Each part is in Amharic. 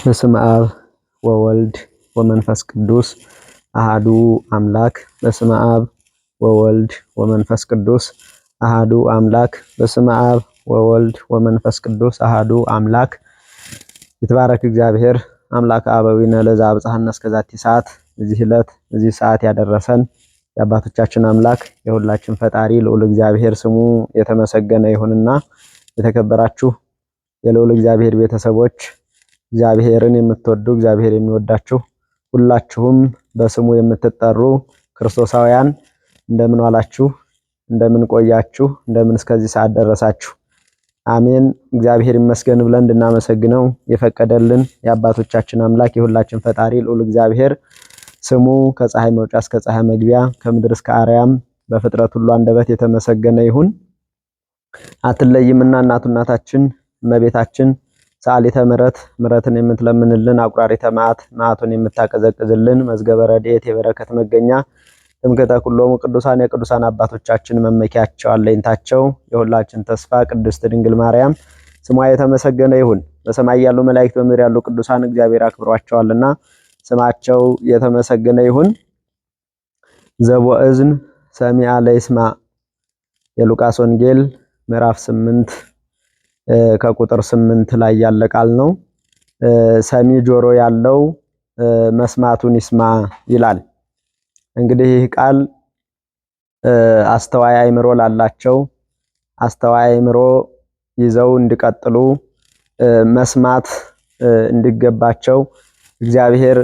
በስመ አብ ወወልድ ወመንፈስ ቅዱስ አሃዱ አምላክ። በስመ አብ ወወልድ ወመንፈስ ቅዱስ አሃዱ አምላክ። በስመ አብ ወወልድ ወመንፈስ ቅዱስ አሃዱ አምላክ። ይትባረክ እግዚአብሔር አምላክ አበዊነ ለዛ አብጽሐነ እስከዛቲ ሰዓት። እዚህ ዕለት እዚህ ሰዓት ያደረሰን የአባቶቻችን አምላክ የሁላችን ፈጣሪ ልዑል እግዚአብሔር ስሙ የተመሰገነ ይሁንና፣ የተከበራችሁ የልዑል እግዚአብሔር ቤተሰቦች፣ እግዚአብሔርን የምትወዱ፣ እግዚአብሔር የሚወዳችሁ፣ ሁላችሁም በስሙ የምትጠሩ ክርስቶሳውያን እንደምን ዋላችሁ? እንደምን ቆያችሁ? እንደምን እስከዚህ ሰዓት ደረሳችሁ? አሜን። እግዚአብሔር ይመስገን ብለን እንድናመሰግነው የፈቀደልን የአባቶቻችን አምላክ የሁላችን ፈጣሪ ልዑል እግዚአብሔር ስሙ ከፀሐይ መውጫ እስከ ፀሐይ መግቢያ፣ ከምድር እስከ አርያም በፍጥረት ሁሉ አንደበት የተመሰገነ ይሁን። አትለይምና እናቱ እናታችን እመቤታችን፣ ሰዓሊተ ምሕረት ምሕረትን የምትለምንልን፣ አቁራሪተ መዓት መዓቱን የምታቀዘቅዝልን፣ መዝገበ ረድኤት የበረከት መገኛ፣ ትምክህተ ኩሎሙ ቅዱሳን የቅዱሳን አባቶቻችን መመኪያቸው አለኝታቸው፣ የሁላችን ተስፋ ቅድስት ድንግል ማርያም ስሟ የተመሰገነ ይሁን። በሰማይ ያሉ መላእክት፣ በምድር ያሉ ቅዱሳን እግዚአብሔር አክብሯቸዋልና ስማቸው የተመሰገነ ይሁን። ዘቦ እዝን ሰሚዐ ለይስማ፣ የሉቃስ ወንጌል ምዕራፍ 8 ከቁጥር 8 ላይ ያለ ቃል ነው። ሰሚ ጆሮ ያለው መስማቱን ይስማ ይላል። እንግዲህ ይህ ቃል አስተዋይ አእምሮ ላላቸው አስተዋይ አእምሮ ይዘው እንዲቀጥሉ፣ መስማት እንዲገባቸው እግዚአብሔር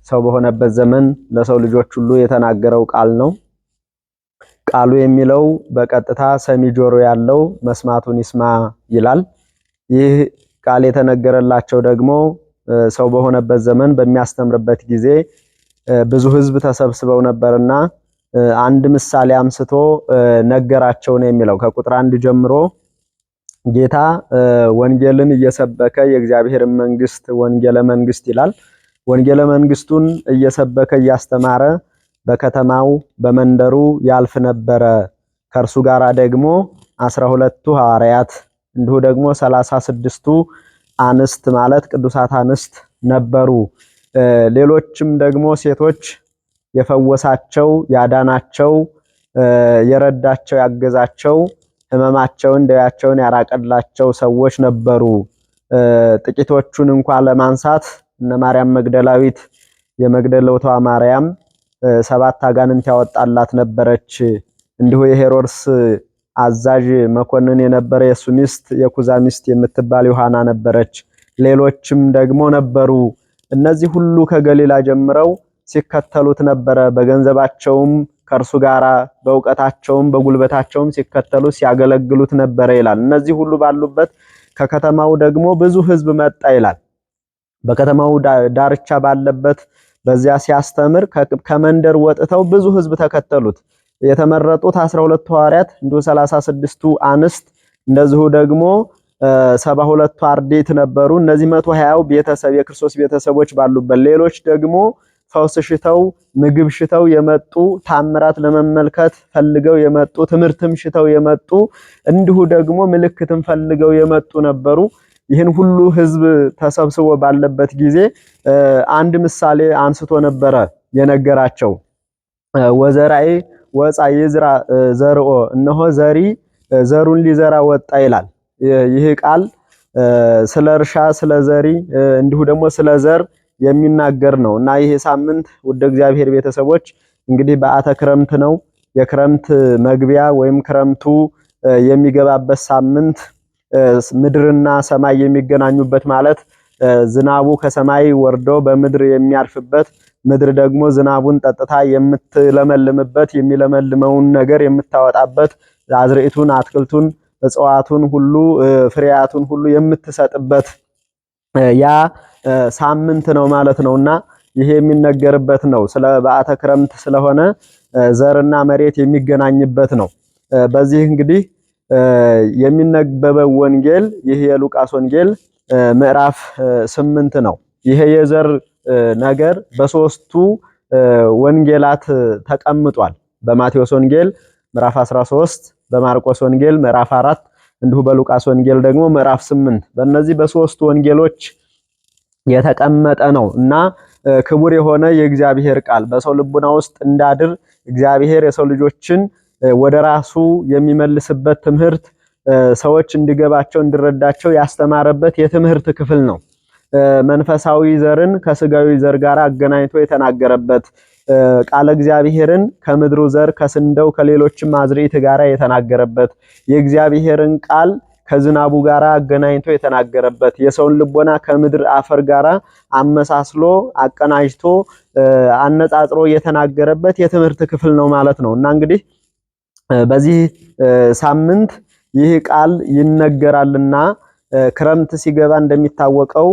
ሰው በሆነበት ዘመን ለሰው ልጆች ሁሉ የተናገረው ቃል ነው። ቃሉ የሚለው በቀጥታ ሰሚ ጆሮ ያለው መስማቱን ይስማ ይላል። ይህ ቃል የተነገረላቸው ደግሞ ሰው በሆነበት ዘመን በሚያስተምርበት ጊዜ ብዙ ሕዝብ ተሰብስበው ነበርና አንድ ምሳሌ አምስቶ ነገራቸው ነው የሚለው። ከቁጥር 1 ጀምሮ ጌታ ወንጌልን እየሰበከ፣ የእግዚአብሔርን መንግስት፣ ወንጌለ መንግስት ይላል። ወንጌለ መንግስቱን እየሰበከ እያስተማረ በከተማው በመንደሩ ያልፍ ነበረ። ከእርሱ ጋር ደግሞ 12ቱ ሐዋርያት እንዲሁ ደግሞ 36ቱ አንስት ማለት ቅዱሳት አንስት ነበሩ። ሌሎችም ደግሞ ሴቶች የፈወሳቸው፣ ያዳናቸው፣ የረዳቸው፣ ያገዛቸው፣ ሕመማቸውን ደዌያቸውን ያራቀላቸው ሰዎች ነበሩ። ጥቂቶቹን እንኳን ለማንሳት እነ ማርያም መግደላዊት፣ የመግደላዊቷ ማርያም ሰባት አጋንንት ያወጣላት ነበረች። እንዲሁ የሄሮድስ አዛዥ መኮንን የነበረ የሱ ሚስት የኩዛ ሚስት የምትባል ዮሐና ነበረች። ሌሎችም ደግሞ ነበሩ። እነዚህ ሁሉ ከገሊላ ጀምረው ሲከተሉት ነበረ። በገንዘባቸውም ከእርሱ ጋራ፣ በእውቀታቸውም በጉልበታቸውም ሲከተሉት ሲያገለግሉት ነበረ ይላል። እነዚህ ሁሉ ባሉበት ከከተማው ደግሞ ብዙ ሕዝብ መጣ ይላል። በከተማው ዳርቻ ባለበት በዚያ ሲያስተምር ከመንደር ወጥተው ብዙ ሕዝብ ተከተሉት። የተመረጡት 12ቱ ሐዋርያት፣ እንዲሁ 36ቱ አንስት፣ እንደዚሁ ደግሞ 72ቱ አርድእት ነበሩ። እነዚህ 120ው ቤተሰብ የክርስቶስ ቤተሰቦች ባሉበት ሌሎች ደግሞ ፈውስ ሽተው፣ ምግብ ሽተው የመጡ፣ ታምራት ለመመልከት ፈልገው የመጡ፣ ትምህርትም ሽተው የመጡ፣ እንዲሁ ደግሞ ምልክትም ፈልገው የመጡ ነበሩ። ይህን ሁሉ ህዝብ ተሰብስቦ ባለበት ጊዜ አንድ ምሳሌ አንስቶ ነበረ የነገራቸው። ወዘራኢ ወፅአ ይዝራእ ዘርኦ፣ እነሆ ዘሪ ዘሩን ሊዘራ ወጣ ይላል። ይህ ቃል ስለ እርሻ፣ ስለ ዘሪ፣ እንዲሁ ደግሞ ስለ ዘር የሚናገር ነው እና ይሄ ሳምንት ውድ እግዚአብሔር ቤተሰቦች እንግዲህ በዓተ ክረምት ነው። የክረምት መግቢያ ወይም ክረምቱ የሚገባበት ሳምንት፣ ምድርና ሰማይ የሚገናኙበት፣ ማለት ዝናቡ ከሰማይ ወርዶ በምድር የሚያርፍበት፣ ምድር ደግሞ ዝናቡን ጠጥታ የምትለመልምበት፣ የሚለመልመውን ነገር የምታወጣበት፣ አዝርዕቱን፣ አትክልቱን፣ እጽዋቱን ሁሉ፣ ፍሬያቱን ሁሉ የምትሰጥበት ያ ሳምንት ነው ማለት ነውና ይሄ የሚነገርበት ነው። ስለ በዓተ ክረምት ስለሆነ ዘርና መሬት የሚገናኝበት ነው። በዚህ እንግዲህ የሚነበበው ወንጌል ይህ የሉቃስ ወንጌል ምዕራፍ 8 ነው። ይሄ የዘር ነገር በሶስቱ ወንጌላት ተቀምጧል። በማቴዎስ ወንጌል ምዕራፍ 13፣ በማርቆስ ወንጌል ምዕራፍ 4፣ እንዲሁ በሉቃስ ወንጌል ደግሞ ምዕራፍ 8። በእነዚህ በሶስቱ ወንጌሎች የተቀመጠ ነው እና ክቡር የሆነ የእግዚአብሔር ቃል በሰው ልቡና ውስጥ እንዳድር እግዚአብሔር የሰው ልጆችን ወደ ራሱ የሚመልስበት ትምህርት ሰዎች እንዲገባቸው እንዲረዳቸው ያስተማረበት የትምህርት ክፍል ነው። መንፈሳዊ ዘርን ከስጋዊ ዘር ጋር አገናኝቶ የተናገረበት፣ ቃለ እግዚአብሔርን ከምድሩ ዘር ከስንዴው ከሌሎችም አዝርዕት ጋር የተናገረበት፣ የእግዚአብሔርን ቃል ከዝናቡ ጋር አገናኝቶ የተናገረበት፣ የሰውን ልቦና ከምድር አፈር ጋር አመሳስሎ አቀናጅቶ አነጻጽሮ የተናገረበት የትምህርት ክፍል ነው ማለት ነው። እና እንግዲህ በዚህ ሳምንት ይህ ቃል ይነገራልና ክረምት ሲገባ እንደሚታወቀው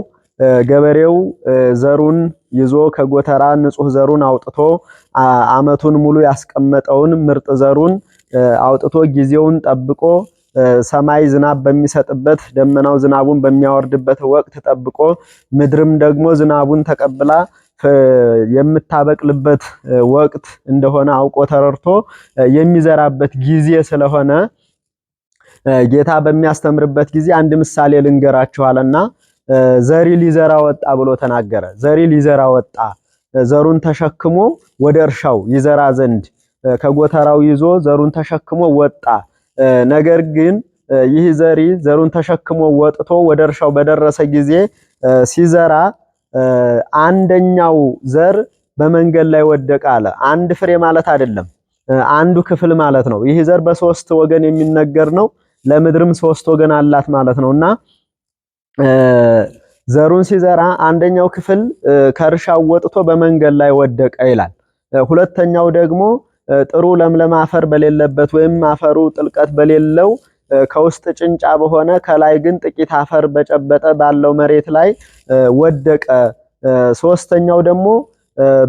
ገበሬው ዘሩን ይዞ ከጎተራ ንጹህ ዘሩን አውጥቶ ዓመቱን ሙሉ ያስቀመጠውን ምርጥ ዘሩን አውጥቶ ጊዜውን ጠብቆ ሰማይ ዝናብ በሚሰጥበት፣ ደመናው ዝናቡን በሚያወርድበት ወቅት ጠብቆ ምድርም ደግሞ ዝናቡን ተቀብላ የምታበቅልበት ወቅት እንደሆነ አውቆ ተረድቶ የሚዘራበት ጊዜ ስለሆነ ጌታ በሚያስተምርበት ጊዜ አንድ ምሳሌ ልንገራችኋልና ዘሪ ሊዘራ ወጣ ብሎ ተናገረ። ዘሪ ሊዘራ ወጣ፣ ዘሩን ተሸክሞ ወደ እርሻው ይዘራ ዘንድ ከጎተራው ይዞ ዘሩን ተሸክሞ ወጣ። ነገር ግን ይህ ዘሪ ዘሩን ተሸክሞ ወጥቶ ወደ እርሻው በደረሰ ጊዜ ሲዘራ አንደኛው ዘር በመንገድ ላይ ወደቀ አለ። አንድ ፍሬ ማለት አይደለም፣ አንዱ ክፍል ማለት ነው። ይህ ዘር በሶስት ወገን የሚነገር ነው። ለምድርም ሶስት ወገን አላት ማለት ነውና ዘሩን ሲዘራ አንደኛው ክፍል ከእርሻው ወጥቶ በመንገድ ላይ ወደቀ ይላል። ሁለተኛው ደግሞ ጥሩ ለምለም አፈር በሌለበት ወይም አፈሩ ጥልቀት በሌለው፣ ከውስጥ ጭንጫ በሆነ፣ ከላይ ግን ጥቂት አፈር በጨበጠ ባለው መሬት ላይ ወደቀ። ሶስተኛው ደግሞ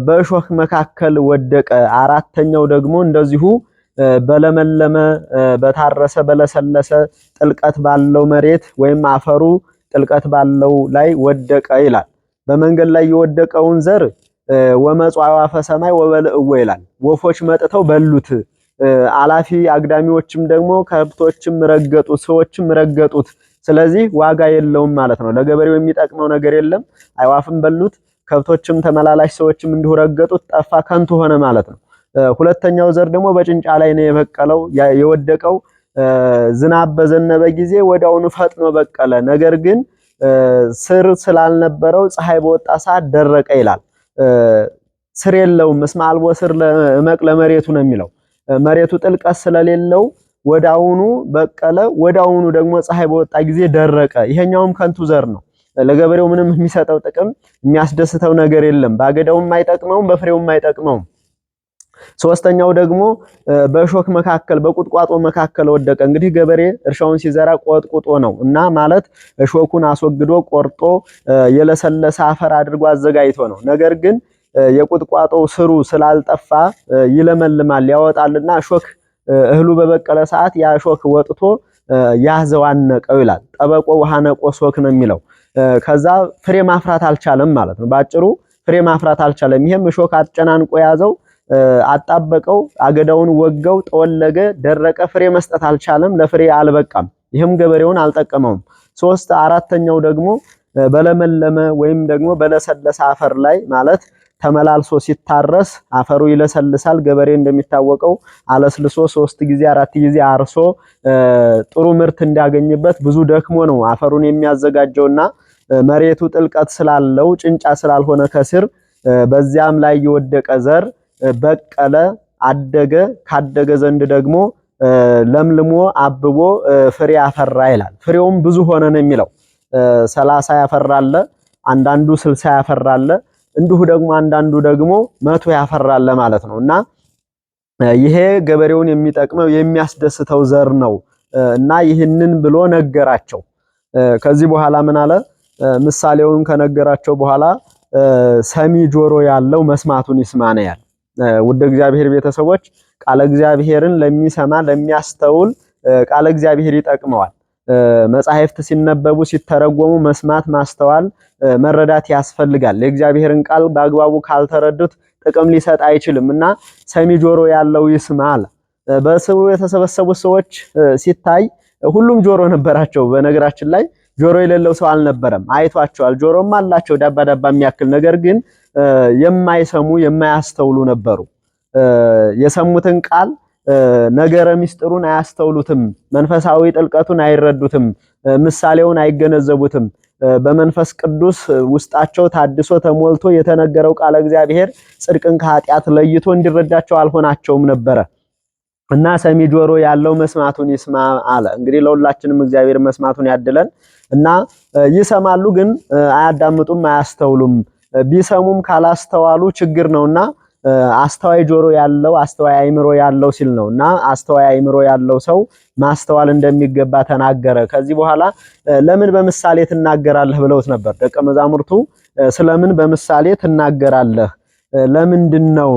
በእሾህ መካከል ወደቀ። አራተኛው ደግሞ እንደዚሁ በለመለመ፣ በታረሰ፣ በለሰለሰ፣ ጥልቀት ባለው መሬት ወይም አፈሩ ጥልቀት ባለው ላይ ወደቀ ይላል። በመንገድ ላይ የወደቀውን ዘር ወመጽኡ አዕዋፈ ሰማይ ወበልዕዎ ይላል። ወፎች መጥተው በሉት። አላፊ አግዳሚዎችም ደግሞ ከብቶችም ረገጡት፣ ሰዎችም ረገጡት። ስለዚህ ዋጋ የለውም ማለት ነው። ለገበሬው የሚጠቅመው ነገር የለም። አዕዋፍም በሉት፣ ከብቶችም ተመላላሽ ሰዎችም እንዲሁ ረገጡት፣ ጠፋ፣ ከንቱ ሆነ ማለት ነው። ሁለተኛው ዘር ደግሞ በጭንጫ ላይ ነው የበቀለው የወደቀው። ዝናብ በዘነበ ጊዜ ወዲያውኑ ፈጥኖ በቀለ። ነገር ግን ስር ስላልነበረው ፀሐይ በወጣ ሰዓት ደረቀ ይላል። ስር የለውም። እስመ አልቦ ስር እመቅ ለመሬቱ ነው የሚለው። መሬቱ ጥልቀት ስለሌለው ወዳውኑ በቀለ፣ ወዳውኑ ደግሞ ፀሐይ በወጣ ጊዜ ደረቀ። ይሄኛውም ከንቱ ዘር ነው። ለገበሬው ምንም የሚሰጠው ጥቅም የሚያስደስተው ነገር የለም። ባገዳውም አይጠቅመውም፣ በፍሬውም አይጠቅመውም። ሶስተኛው ደግሞ በእሾክ መካከል በቁጥቋጦ መካከል ወደቀ። እንግዲህ ገበሬ እርሻውን ሲዘራ ቆጥቁጦ ነው እና ማለት እሾኩን አስወግዶ ቆርጦ የለሰለሰ አፈር አድርጎ አዘጋጅቶ ነው። ነገር ግን የቁጥቋጦው ስሩ ስላልጠፋ ይለመልማል፣ ያወጣልና እሾክ እህሉ በበቀለ ሰዓት ያ እሾክ ወጥቶ ያዘው፣ አነቀው ይላል። ጠበቆ ወሐነቆ ሶክ ነው የሚለው። ከዛ ፍሬ ማፍራት አልቻለም ማለት ነው። ባጭሩ ፍሬ ማፍራት አልቻለም። ይሄም እሾክ አጨናንቆ ያዘው፣ አጣበቀው፣ አገዳውን ወጋው፣ ጠወለገ፣ ደረቀ፣ ፍሬ መስጠት አልቻለም፣ ለፍሬ አልበቃም። ይህም ገበሬውን አልጠቀመውም። ሶስት አራተኛው ደግሞ በለመለመ ወይም ደግሞ በለሰለሰ አፈር ላይ ማለት ተመላልሶ ሲታረስ አፈሩ ይለሰልሳል። ገበሬ እንደሚታወቀው አለስልሶ 3 ጊዜ 4 ጊዜ አርሶ ጥሩ ምርት እንዲያገኝበት ብዙ ደክሞ ነው አፈሩን የሚያዘጋጀውና መሬቱ ጥልቀት ስላለው ጭንጫ ስላልሆነ ከስር በዚያም ላይ የወደቀ ዘር በቀለ፣ አደገ። ካደገ ዘንድ ደግሞ ለምልሞ አብቦ ፍሬ አፈራ ይላል። ፍሬውም ብዙ ሆነ ነው የሚለው። 30 ያፈራለ፣ አንዳንዱ 60 ያፈራለ፣ እንዲሁ ደግሞ አንዳንዱ ደግሞ 100 ያፈራለ ማለት ነው። እና ይሄ ገበሬውን የሚጠቅመው የሚያስደስተው ዘር ነው እና ይህንን ብሎ ነገራቸው። ከዚህ በኋላ ምን አለ? ምሳሌውን ከነገራቸው በኋላ ሰሚ ጆሮ ያለው መስማቱን ይስማ ነው ያለ። ውድ እግዚአብሔር ቤተሰቦች ቃለ እግዚአብሔርን ለሚሰማ ለሚያስተውል ቃለ እግዚአብሔር ይጠቅመዋል። መጻሕፍት ሲነበቡ ሲተረጎሙ መስማት፣ ማስተዋል፣ መረዳት ያስፈልጋል። የእግዚአብሔርን ቃል በአግባቡ ካልተረዱት ጥቅም ሊሰጥ አይችልም እና ሰሚ ጆሮ ያለው ይስማ አለ። በስሩ የተሰበሰቡት ሰዎች ሲታይ ሁሉም ጆሮ ነበራቸው። በነገራችን ላይ ጆሮ የሌለው ሰው አልነበረም። አይቷቸዋል። ጆሮም አላቸው ዳባ ዳባ የሚያክል ነገር ግን የማይሰሙ የማያስተውሉ ነበሩ። የሰሙትን ቃል ነገረ ምስጢሩን አያስተውሉትም። መንፈሳዊ ጥልቀቱን አይረዱትም። ምሳሌውን አይገነዘቡትም። በመንፈስ ቅዱስ ውስጣቸው ታድሶ ተሞልቶ የተነገረው ቃለ እግዚአብሔር ጽድቅን ከኃጢአት ለይቶ እንዲረዳቸው አልሆናቸውም ነበረ። እና ሰሚ ጆሮ ያለው መስማቱን ይስማ አለ። እንግዲህ ለሁላችንም እግዚአብሔር መስማቱን ያድለን እና ይሰማሉ ግን አያዳምጡም፣ አያስተውሉም። ቢሰሙም ካላስተዋሉ ችግር ነውና አስተዋይ ጆሮ ያለው አስተዋይ አይምሮ ያለው ሲል ነው እና አስተዋይ አይምሮ ያለው ሰው ማስተዋል እንደሚገባ ተናገረ። ከዚህ በኋላ ለምን በምሳሌ ትናገራለህ ብለውት ነበር ደቀ መዛሙርቱ። ስለምን በምሳሌ ትናገራለህ ለምንድን ነው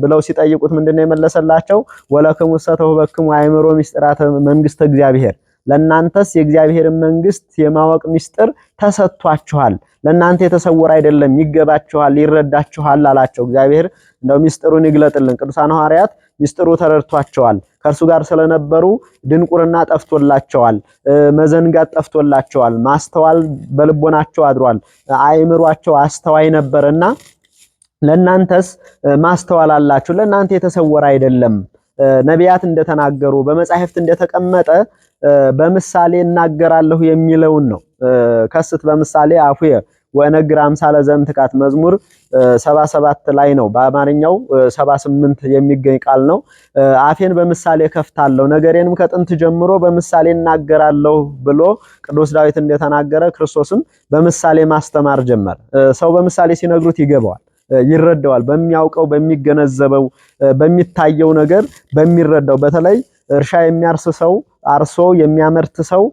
ብለው ሲጠይቁት ምንድነው የመለሰላቸው? ወለክሙሰ ተውህበክሙ አእምሮ ምስጢራተ መንግስተ እግዚአብሔር፣ ለእናንተስ የእግዚአብሔርን መንግስት የማወቅ ምስጢር ተሰጥቷችኋል። ለእናንተ የተሰወረ አይደለም፣ ይገባችኋል፣ ይረዳችኋል አላቸው። እግዚአብሔር እንደው ምስጢሩን ይግለጥልን። ቅዱሳን ሐዋርያት ምስጢሩ ተረድቷቸዋል። ከእርሱ ጋር ስለነበሩ ድንቁርና ጠፍቶላቸዋል፣ መዘንጋት ጠፍቶላቸዋል፣ ማስተዋል በልቦናቸው አድሯል። አእምሯቸው አስተዋይ ነበርና ለእናንተስ ማስተዋል አላችሁ፣ ለእናንተ የተሰወረ አይደለም። ነቢያት እንደተናገሩ በመጻሕፍት እንደተቀመጠ በምሳሌ እናገራለሁ የሚለውን ነው። ከስት በምሳሌ አፉየ ወነግር አምሳለ ዘእምትካት መዝሙር 77 ላይ ነው። በአማርኛው 78 የሚገኝ ቃል ነው። አፌን በምሳሌ ከፍታለሁ ነገሬንም ከጥንት ጀምሮ በምሳሌ እናገራለሁ ብሎ ቅዱስ ዳዊት እንደተናገረ ክርስቶስም በምሳሌ ማስተማር ጀመረ። ሰው በምሳሌ ሲነግሩት ይገባዋል፣ ይረዳዋል። በሚያውቀው በሚገነዘበው በሚታየው ነገር በሚረዳው፣ በተለይ እርሻ የሚያርስ ሰው አርሶ የሚያመርት ሰው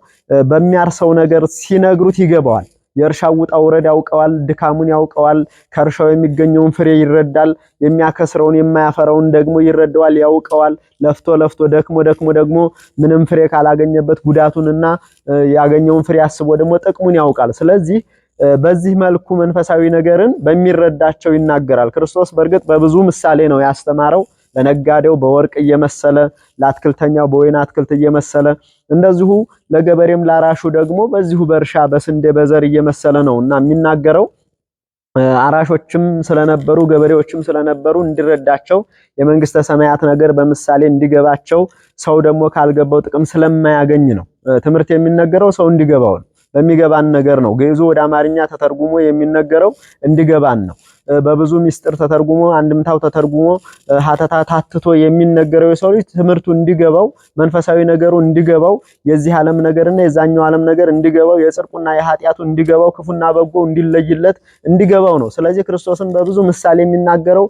በሚያርሰው ነገር ሲነግሩት ይገባዋል። የእርሻው ውጣ ውረድ ያውቀዋል፣ ድካሙን ያውቀዋል፣ ከእርሻው የሚገኘውን ፍሬ ይረዳል፣ የሚያከስረውን የማያፈራውን ደግሞ ይረዳዋል፣ ያውቀዋል። ለፍቶ ለፍቶ ደክሞ ደክሞ ደግሞ ምንም ፍሬ ካላገኘበት ጉዳቱንና ያገኘውን ፍሬ አስቦ ደግሞ ጥቅሙን ያውቃል። ስለዚህ በዚህ መልኩ መንፈሳዊ ነገርን በሚረዳቸው ይናገራል። ክርስቶስ በእርግጥ በብዙ ምሳሌ ነው ያስተማረው። ለነጋዴው በወርቅ እየመሰለ፣ ለአትክልተኛው በወይን አትክልት እየመሰለ፣ እንደዚሁ ለገበሬም ላራሹ ደግሞ በዚሁ በእርሻ በስንዴ በዘር እየመሰለ ነው እና የሚናገረው። አራሾችም ስለነበሩ ገበሬዎችም ስለነበሩ እንዲረዳቸው የመንግስተ ሰማያት ነገር በምሳሌ እንዲገባቸው፣ ሰው ደግሞ ካልገባው ጥቅም ስለማያገኝ ነው። ትምህርት የሚነገረው ሰው እንዲገባው ነው። በሚገባን ነገር ነው። ግዕዙ ወደ አማርኛ ተተርጉሞ የሚነገረው እንዲገባን ነው። በብዙ ሚስጥር ተተርጉሞ አንድምታው ተተርጉሞ ሀተታ ታትቶ የሚነገረው የሰው ልጅ ትምህርቱ እንዲገባው፣ መንፈሳዊ ነገሩ እንዲገባው፣ የዚህ ዓለም ነገርና የዛኛው ዓለም ነገር እንዲገባው፣ የጽድቁና የኃጢአቱ እንዲገባው፣ ክፉና በጎ እንዲለይለት እንዲገባው ነው። ስለዚህ ክርስቶስን በብዙ ምሳሌ የሚናገረው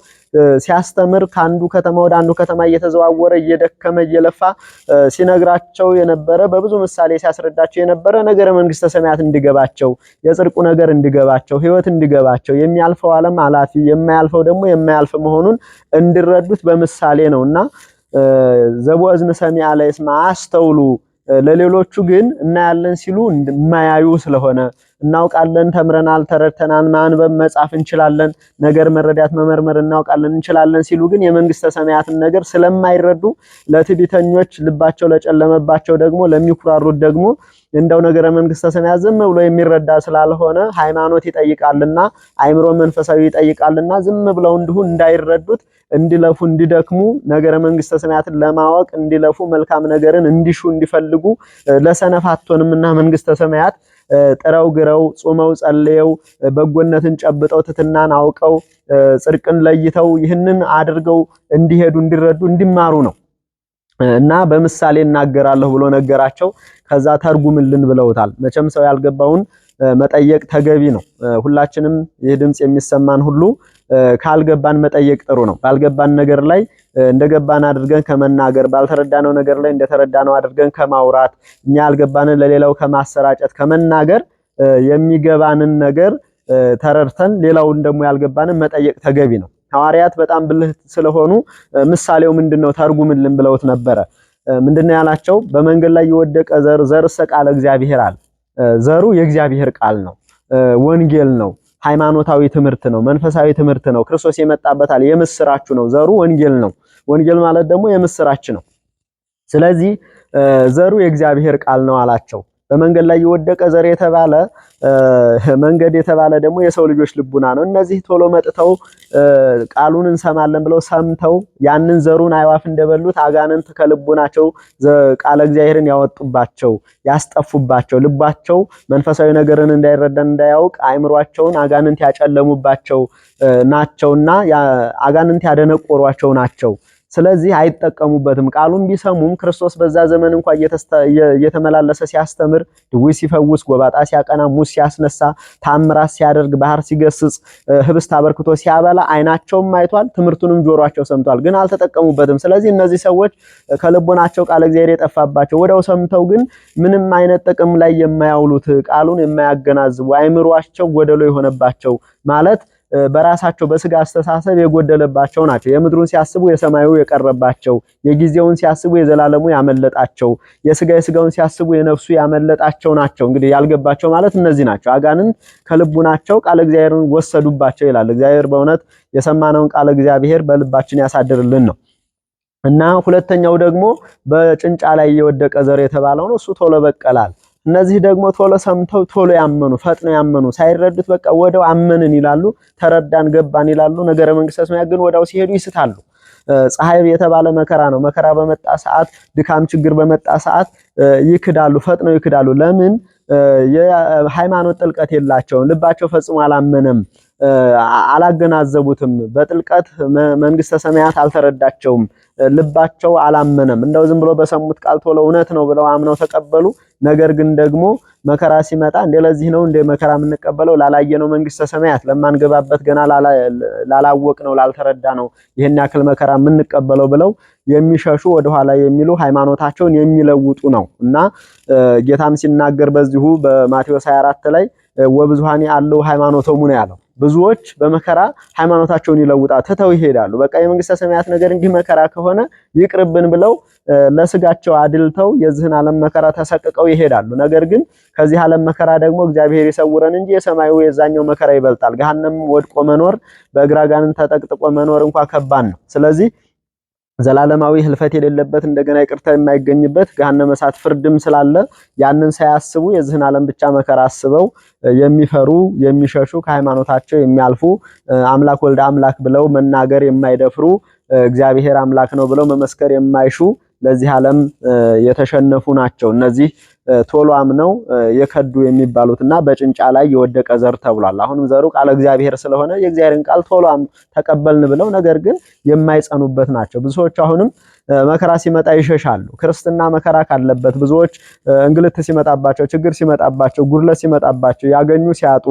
ሲያስተምር ከአንዱ ከተማ ወደ አንዱ ከተማ እየተዘዋወረ እየደከመ እየለፋ ሲነግራቸው የነበረ፣ በብዙ ምሳሌ ሲያስረዳቸው የነበረ ነገረ መንግስተ ሰማያት እንዲገባቸው፣ የጽድቁ ነገር እንዲገባቸው፣ ሕይወት እንዲገባቸው፣ የሚያልፈው ዓለም አላፊ የማያልፈው ደግሞ የማያልፍ መሆኑን እንዲረዱት በምሳሌ ነውና ዘቦ እዝን ሰሚዐ ለይስማ አስተውሉ፣ ለሌሎቹ ግን እናያለን ሲሉ የማያዩ ስለሆነ፣ እናውቃለን፣ ተምረናል፣ ተረድተናል፣ ማንበብ መጻፍ እንችላለን፣ ነገር መረዳት መመርመር እናውቃለን እንችላለን ሲሉ ግን የመንግስተ ሰማያትን ነገር ስለማይረዱ ለትዕቢተኞች ልባቸው ለጨለመባቸው ደግሞ ለሚኩራሩት ደግሞ እንደው ነገረ መንግስተ ሰማያት ዝም ብሎ የሚረዳ ስላልሆነ ሃይማኖት ይጠይቃልና አይምሮ መንፈሳዊ ይጠይቃልና ዝም ብለው እንዲሁ እንዳይረዱት እንዲለፉ እንዲደክሙ ነገረ መንግስተ ሰማያትን ለማወቅ እንዲለፉ መልካም ነገርን እንዲሹ እንዲፈልጉ ለሰነፍ አትሆንምና መንግስተ ሰማያት ጥረው ግረው ጾመው ጸልየው በጎነትን ጨብጠው ትትናን አውቀው ጽድቅን ለይተው ይህንን አድርገው እንዲሄዱ እንዲረዱ እንዲማሩ ነው። እና በምሳሌ እናገራለሁ ብሎ ነገራቸው። ከዛ ተርጉምልን ብለውታል። መቼም ሰው ያልገባውን መጠየቅ ተገቢ ነው። ሁላችንም ይህ ድምጽ የሚሰማን ሁሉ ካልገባን መጠየቅ ጥሩ ነው። ባልገባን ነገር ላይ እንደገባን አድርገን ከመናገር፣ ባልተረዳነው ነገር ላይ እንደተረዳነው አድርገን ከማውራት፣ እኛ ያልገባንን ለሌላው ከማሰራጨት ከመናገር የሚገባንን ነገር ተረድተን ሌላውን ደግሞ ያልገባንን መጠየቅ ተገቢ ነው። ሐዋርያት በጣም ብልህ ስለሆኑ ምሳሌው ምንድነው ተርጉምልን ብለውት ነበረ። ምንድነው ያላቸው? በመንገድ ላይ የወደቀ ዘር ዘርሰ ቃለ እግዚአብሔር አለ። ዘሩ የእግዚአብሔር ቃል ነው፣ ወንጌል ነው፣ ሃይማኖታዊ ትምህርት ነው፣ መንፈሳዊ ትምህርት ነው። ክርስቶስ የመጣበታል የምስራቹ ነው። ዘሩ ወንጌል ነው። ወንጌል ማለት ደግሞ የምስራች ነው። ስለዚህ ዘሩ የእግዚአብሔር ቃል ነው አላቸው። በመንገድ ላይ የወደቀ ዘር የተባለ መንገድ የተባለ ደግሞ የሰው ልጆች ልቡና ነው። እነዚህ ቶሎ መጥተው ቃሉን እንሰማለን ብለው ሰምተው ያንን ዘሩን አዕዋፍ እንደበሉት አጋንንት ከልቡናቸው ቃለ እግዚአብሔርን ያወጡባቸው ያስጠፉባቸው፣ ልባቸው መንፈሳዊ ነገርን እንዳይረዳን እንዳያውቅ አእምሯቸውን አጋንንት ያጨለሙባቸው ናቸውና አጋንንት ያደነቆሯቸው ናቸው። ስለዚህ አይጠቀሙበትም። ቃሉን ቢሰሙም ክርስቶስ በዛ ዘመን እንኳ እየተመላለሰ ሲያስተምር፣ ድውይ ሲፈውስ፣ ጎባጣ ሲያቀና፣ ሙት ሲያስነሳ፣ ታምራት ሲያደርግ፣ ባህር ሲገስጽ፣ ህብስት አበርክቶ ሲያበላ አይናቸውም አይቷል፣ ትምህርቱንም ጆሯቸው ሰምቷል፣ ግን አልተጠቀሙበትም። ስለዚህ እነዚህ ሰዎች ከልቦናቸው ቃለ እግዚአብሔር የጠፋባቸው ወዲያው ሰምተው ግን ምንም አይነት ጥቅም ላይ የማያውሉት ቃሉን የማያገናዝቡ አይምሯቸው ጎደሎ የሆነባቸው ማለት በራሳቸው በስጋ አስተሳሰብ የጎደለባቸው ናቸው። የምድሩን ሲያስቡ የሰማዩ የቀረባቸው፣ የጊዜውን ሲያስቡ የዘላለሙ ያመለጣቸው፣ የስጋ የስጋውን ሲያስቡ የነፍሱ ያመለጣቸው ናቸው። እንግዲህ ያልገባቸው ማለት እነዚህ ናቸው። አጋንንት ከልቡናቸው ቃለ እግዚአብሔርን ወሰዱባቸው ይላል። እግዚአብሔር በእውነት የሰማነውን ቃለ እግዚአብሔር በልባችን ያሳድርልን ነው። እና ሁለተኛው ደግሞ በጭንጫ ላይ የወደቀ ዘር የተባለው ነው። እሱ ቶሎ በቀላል። እነዚህ ደግሞ ቶሎ ሰምተው ቶሎ ያመኑ ፈጥነው ያመኑ ሳይረዱት በቃ ወደው አመንን ይላሉ፣ ተረዳን ገባን ይላሉ። ነገረ መንግስተ ሰማያት ግን ወዲያው ሲሄዱ ይስታሉ። ፀሐይ የተባለ መከራ ነው። መከራ በመጣ ሰዓት፣ ድካም ችግር በመጣ ሰዓት ይክዳሉ፣ ፈጥነው ይክዳሉ። ለምን? የሃይማኖት ጥልቀት የላቸውም። ልባቸው ፈጽሞ አላመነም፣ አላገናዘቡትም። በጥልቀት መንግስተ ሰማያት አልተረዳቸውም። ልባቸው አላመነም። እንደው ዝም ብሎ በሰሙት ቃል ቶሎ እውነት ነው ብለው አምነው ተቀበሉ። ነገር ግን ደግሞ መከራ ሲመጣ እንደ ለዚህ ነው እንደ መከራ የምንቀበለው ላላየነው መንግስተ ሰማያት ለማንገባበት ገና ላላወቅ ነው ላልተረዳ ነው ይህን ያክል መከራ የምንቀበለው ብለው የሚሸሹ ወደኋላ የሚሉ ሃይማኖታቸውን የሚለውጡ ነው እና ጌታም ሲናገር በዚሁ በማቴዎስ 24 ላይ ወብዙሃኒ አለው ሃይማኖቶሙ ነው ያለው። ብዙዎች በመከራ ሃይማኖታቸውን ይለውጣል፣ ትተው ይሄዳሉ። በቃ የመንግስተ ሰማያት ነገር እንዲህ መከራ ከሆነ ይቅርብን ብለው ለስጋቸው አድልተው የዚህን ዓለም መከራ ተሰቅቀው ይሄዳሉ። ነገር ግን ከዚህ ዓለም መከራ ደግሞ እግዚአብሔር ይሰውረን እንጂ የሰማዩ የዛኛው መከራ ይበልጣል። ገሃነም ወድቆ መኖር በእግረ አጋንንት ተጠቅጥቆ መኖር እንኳ ከባድ ነው። ስለዚህ ዘላለማዊ ህልፈት የሌለበት እንደገና ይቅርታ የማይገኝበት ገሃነመ እሳት ፍርድም ስላለ ያንን ሳያስቡ የዚህን ዓለም ብቻ መከራ አስበው የሚፈሩ የሚሸሹ ከሃይማኖታቸው የሚያልፉ አምላክ ወልደ አምላክ ብለው መናገር የማይደፍሩ እግዚአብሔር አምላክ ነው ብለው መመስከር የማይሹ ለዚህ ዓለም የተሸነፉ ናቸው። እነዚህ ቶሎ አምነው የከዱ የሚባሉትና በጭንጫ ላይ የወደቀ ዘር ተብሏል። አሁንም ዘሩ ቃለ እግዚአብሔር ስለሆነ የእግዚአብሔርን ቃል ቶሎ ተቀበልን ብለው ነገር ግን የማይጸኑበት ናቸው። ብዙዎች አሁንም መከራ ሲመጣ ይሸሻሉ። ክርስትና መከራ ካለበት ብዙዎች እንግልት ሲመጣባቸው፣ ችግር ሲመጣባቸው፣ ጉድለት ሲመጣባቸው፣ ያገኙ ሲያጡ፣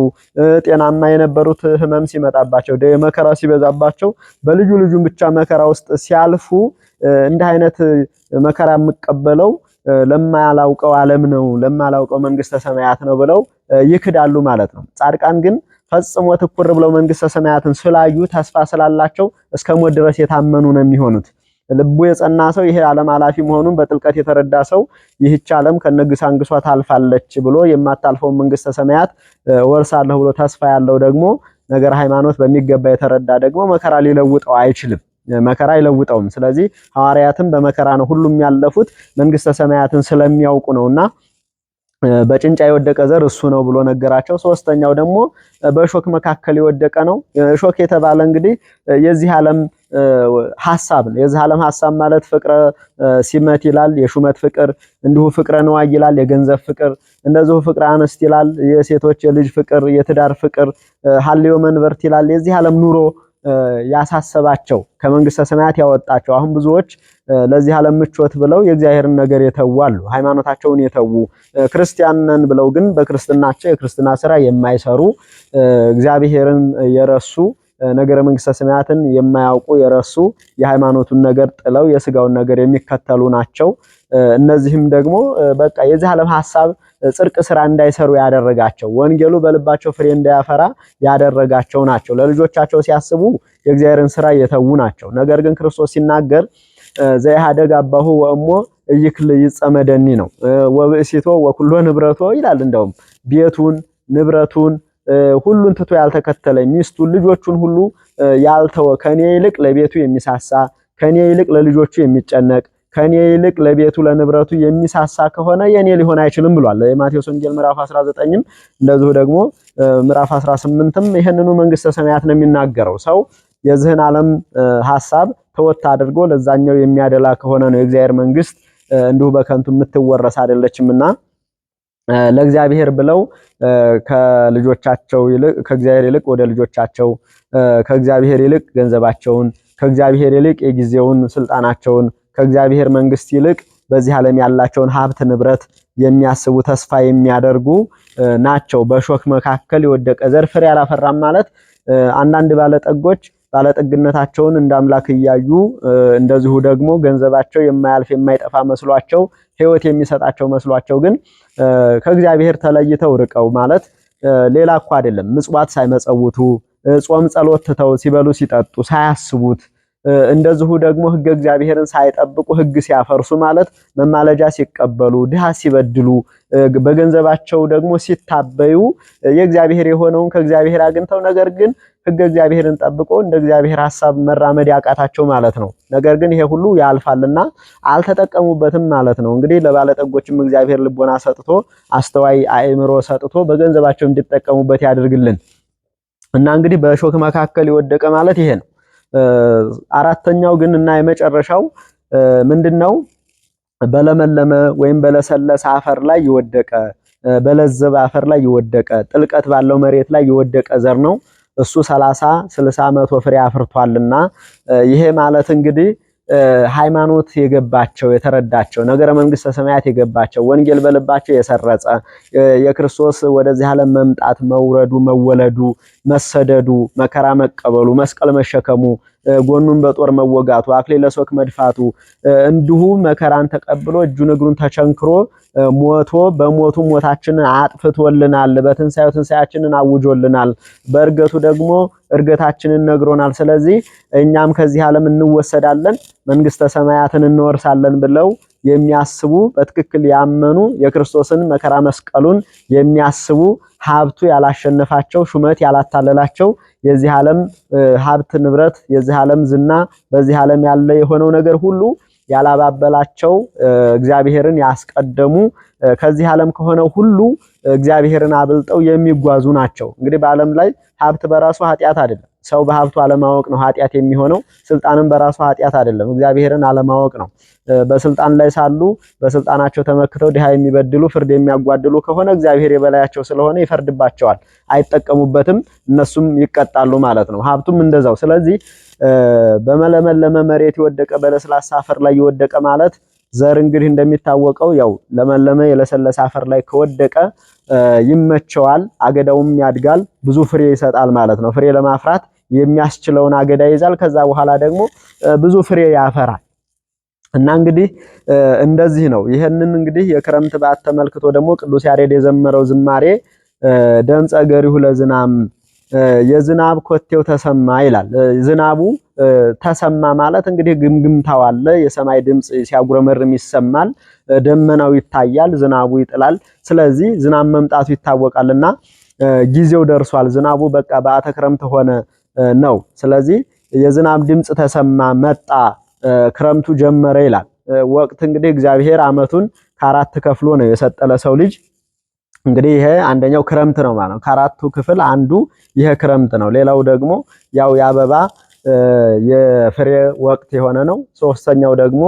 ጤናማ የነበሩት ህመም ሲመጣባቸው፣ መከራ ሲበዛባቸው በልዩ ልዩም ብቻ መከራ ውስጥ ሲያልፉ እንዲህ አይነት መከራ የምቀበለው ለማላውቀው ዓለም ነው ለማላውቀው መንግስተ ሰማያት ነው ብለው ይክዳሉ ማለት ነው። ጻድቃን ግን ፈጽሞ ትኩር ብለው መንግስተ ሰማያትን ስላዩ ተስፋ ስላላቸው እስከ ሞት ድረስ የታመኑ ነው የሚሆኑት። ልቡ የጸና ሰው ይሄ ዓለም ኃላፊ መሆኑን በጥልቀት የተረዳ ሰው ይህች ዓለም ከነግሳንግሷ ታልፋለች ብሎ የማታልፈውን መንግስተ ሰማያት ወርሳለሁ ብሎ ተስፋ ያለው ደግሞ ነገር ሃይማኖት በሚገባ የተረዳ ደግሞ መከራ ሊለውጠው አይችልም። መከራ አይለውጠውም። ስለዚህ ሐዋርያትም በመከራ ነው ሁሉም ያለፉት መንግስተ ሰማያትን ስለሚያውቁ ነውና በጭንጫ የወደቀ ዘር እሱ ነው ብሎ ነገራቸው። ሶስተኛው ደግሞ በእሾክ መካከል የወደቀ ነው። እሾክ የተባለ እንግዲህ የዚህ ዓለም ሐሳብ ነው። የዚህ ዓለም ሐሳብ ማለት ፍቅረ ሲመት ይላል፣ የሹመት ፍቅር፣ እንዲሁ ፍቅረ ንዋይ ይላል፣ የገንዘብ ፍቅር፣ እንደዚሁ ፍቅረ አንስት ይላል፣ የሴቶች የልጅ ፍቅር፣ የትዳር ፍቅር፣ ሀልዮ መንበርት ይላል፣ የዚህ ዓለም ኑሮ ያሳሰባቸው ከመንግስተ ሰማያት ያወጣቸው። አሁን ብዙዎች ለዚህ ዓለም ምቾት ብለው የእግዚአብሔርን ነገር የተዉ አሉ። ሃይማኖታቸውን የተዉ ክርስቲያን ነን ብለው ግን በክርስትናቸው የክርስትና ስራ የማይሰሩ እግዚአብሔርን የረሱ ነገረ መንግስተ ሰማያትን የማያውቁ የረሱ የሃይማኖቱን ነገር ጥለው የስጋውን ነገር የሚከተሉ ናቸው። እነዚህም ደግሞ በቃ የዚህ ዓለም ሐሳብ ጽድቅ ስራ እንዳይሰሩ ያደረጋቸው ወንጌሉ በልባቸው ፍሬ እንዳያፈራ ያደረጋቸው ናቸው። ለልጆቻቸው ሲያስቡ የእግዚአብሔርን ስራ የተዉ ናቸው። ነገር ግን ክርስቶስ ሲናገር ዘኢኀደግ አባሁ ወእሞ እይክል ይጸመደኒ ነው ወብእሲቶ ወኩሎ ንብረቶ ይላል። እንደውም ቤቱን ንብረቱን ሁሉን ትቶ ያልተከተለኝ ሚስቱን ልጆቹን ሁሉ ያልተወ ከኔ ይልቅ ለቤቱ የሚሳሳ ከኔ ይልቅ ለልጆቹ የሚጨነቅ ከኔ ይልቅ ለቤቱ ለንብረቱ የሚሳሳ ከሆነ የኔ ሊሆን አይችልም ብሏል። የማቴዎስ ወንጌል ምዕራፍ 19ም እንደዚሁ ደግሞ ምዕራፍ 18ም ይህንኑ መንግስተ ሰማያት ነው የሚናገረው። ሰው የዚህን ዓለም ሐሳብ ተወት አድርጎ ለዛኛው የሚያደላ ከሆነ ነው የእግዚአብሔር መንግስት እንዲሁ በከንቱ የምትወረስ አይደለችምና ለእግዚአብሔር ብለው ከልጆቻቸው ይልቅ ከእግዚአብሔር ይልቅ ወደ ልጆቻቸው፣ ከእግዚአብሔር ይልቅ ገንዘባቸውን፣ ከእግዚአብሔር ይልቅ የጊዜውን ስልጣናቸውን፣ ከእግዚአብሔር መንግስት ይልቅ በዚህ ዓለም ያላቸውን ሀብት ንብረት የሚያስቡ ተስፋ የሚያደርጉ ናቸው። በሾክ መካከል የወደቀ ዘር ፍሬ አላፈራም ማለት አንዳንድ ባለጠጎች ባለጠግነታቸውን እንደ አምላክ እያዩ እንደዚሁ ደግሞ ገንዘባቸው የማያልፍ የማይጠፋ መስሏቸው ሕይወት የሚሰጣቸው መስሏቸው ግን ከእግዚአብሔር ተለይተው ርቀው ማለት ሌላ እኮ አይደለም፣ ምጽዋት ሳይመጸውቱ ጾም ጸሎት ትተው ሲበሉ ሲጠጡ ሳያስቡት እንደዚሁ ደግሞ ሕገ እግዚአብሔርን ሳይጠብቁ ሕግ ሲያፈርሱ ማለት መማለጃ ሲቀበሉ፣ ድሃ ሲበድሉ፣ በገንዘባቸው ደግሞ ሲታበዩ የእግዚአብሔር የሆነውን ከእግዚአብሔር አግኝተው ነገር ግን ሕገ እግዚአብሔርን ጠብቆ እንደ እግዚአብሔር ሐሳብ መራመድ ያቃታቸው ማለት ነው። ነገር ግን ይሄ ሁሉ ያልፋልና አልተጠቀሙበትም ማለት ነው። እንግዲህ ለባለጠጎችም እግዚአብሔር ልቦና ሰጥቶ አስተዋይ አእምሮ ሰጥቶ በገንዘባቸው እንዲጠቀሙበት ያድርግልን። እና እንግዲህ በእሾህ መካከል የወደቀ ማለት ይሄ ነው። አራተኛው ግን እና የመጨረሻው ምንድነው? በለመለመ ወይም በለሰለሰ አፈር ላይ የወደቀ፣ በለዘበ አፈር ላይ የወደቀ፣ ጥልቀት ባለው መሬት ላይ የወደቀ ዘር ነው። እሱ 30፣ 60፣ 100 ፍሬ አፍርቷልና ይሄ ማለት እንግዲህ ሃይማኖት የገባቸው የተረዳቸው፣ ነገረ መንግስተ ሰማያት የገባቸው፣ ወንጌል በልባቸው የሰረጸ፣ የክርስቶስ ወደዚህ ዓለም መምጣት፣ መውረዱ፣ መወለዱ፣ መሰደዱ፣ መከራ መቀበሉ፣ መስቀል መሸከሙ፣ ጎኑን በጦር መወጋቱ፣ አክሊለ ሦክ መድፋቱ፣ እንዲሁ መከራን ተቀብሎ እጁን እግሩን ተቸንክሮ ሞቶ በሞቱ ሞታችንን አጥፍቶልናል። በትንሳኤው ትንሳኤያችንን አውጆልናል። በእርገቱ ደግሞ እርገታችንን ነግሮናል። ስለዚህ እኛም ከዚህ ዓለም እንወሰዳለን፣ መንግስተ ሰማያትን እንወርሳለን ብለው የሚያስቡ፣ በትክክል ያመኑ፣ የክርስቶስን መከራ መስቀሉን የሚያስቡ፣ ሀብቱ ያላሸነፋቸው፣ ሹመት ያላታለላቸው፣ የዚህ ዓለም ሀብት ንብረት፣ የዚህ ዓለም ዝና፣ በዚህ ዓለም ያለ የሆነው ነገር ሁሉ ያላባበላቸው፣ እግዚአብሔርን ያስቀደሙ፣ ከዚህ ዓለም ከሆነው ሁሉ እግዚአብሔርን አብልጠው የሚጓዙ ናቸው። እንግዲህ በዓለም ላይ ሀብት በራሱ ኃጢአት አይደለም። ሰው በሀብቱ አለማወቅ ነው ኃጢአት የሚሆነው። ስልጣንም በራሱ ኃጢአት አይደለም፣ እግዚአብሔርን አለማወቅ ነው። በስልጣን ላይ ሳሉ በስልጣናቸው ተመክተው ድሃ የሚበድሉ፣ ፍርድ የሚያጓድሉ ከሆነ እግዚአብሔር የበላያቸው ስለሆነ ይፈርድባቸዋል። አይጠቀሙበትም፣ እነሱም ይቀጣሉ ማለት ነው። ሀብቱም እንደዛው። ስለዚህ በመለመለመ መሬት የወደቀ፣ በለስላሳ አፈር ላይ የወደቀ ማለት ዘር እንግዲህ እንደሚታወቀው ያው ለመለመ የለሰለሰ አፈር ላይ ከወደቀ ይመቸዋል፣ አገዳውም ያድጋል፣ ብዙ ፍሬ ይሰጣል ማለት ነው። ፍሬ ለማፍራት የሚያስችለውን አገዳ ይዛል። ከዛ በኋላ ደግሞ ብዙ ፍሬ ያፈራል። እና እንግዲህ እንደዚህ ነው። ይህንን እንግዲህ የክረምት በዓት ተመልክቶ ደግሞ ቅዱስ ያሬድ የዘመረው ዝማሬ ደምፀ ገሪሁ ለዝናም፣ የዝናብ ኮቴው ተሰማ ይላል። ዝናቡ ተሰማ ማለት እንግዲህ ግምግምታው አለ። የሰማይ ድምጽ ሲያጉረመርም ይሰማል። ደመናው ይታያል፣ ዝናቡ ይጥላል። ስለዚህ ዝናብ መምጣቱ ይታወቃልና ጊዜው ደርሷል። ዝናቡ በቃ በዓተ ክረምት ሆነ ነው። ስለዚህ የዝናብ ድምጽ ተሰማ፣ መጣ፣ ክረምቱ ጀመረ ይላል። ወቅት እንግዲህ እግዚአብሔር ዓመቱን ከአራት ከፍሎ ነው የሰጠ ለሰው ልጅ። እንግዲህ ይሄ አንደኛው ክረምት ነው ማለት ነው። ከአራቱ ክፍል አንዱ ይሄ ክረምት ነው። ሌላው ደግሞ ያው የአበባ የፍሬ ወቅት የሆነ ነው። ሶስተኛው ደግሞ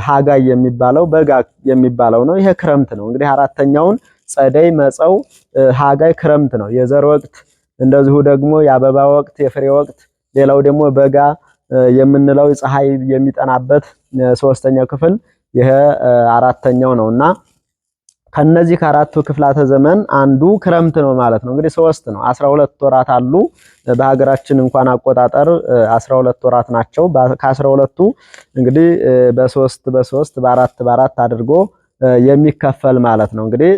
ሀጋይ የሚባለው በጋ የሚባለው ነው። ይሄ ክረምት ነው። እንግዲህ አራተኛውን ጸደይ፣ መጸው፣ ሀጋይ ክረምት ነው። የዘር ወቅት፣ እንደዚሁ ደግሞ የአበባ ወቅት፣ የፍሬ ወቅት፣ ሌላው ደግሞ በጋ የምንለው ፀሐይ የሚጠናበት ሶስተኛው ክፍል ይሄ አራተኛው ነውና ከነዚህ ከአራቱ ክፍላተ ዘመን አንዱ ክረምት ነው ማለት ነው። እንግዲህ ሶስት ነው፣ 12 ወራት አሉ። በሀገራችን እንኳን አቆጣጠር 12 ወራት ናቸው። ከ12ቱ እንግዲህ በሶስት በሶስት፣ በአራት በአራት አድርጎ የሚከፈል ማለት ነው። እንግዲህ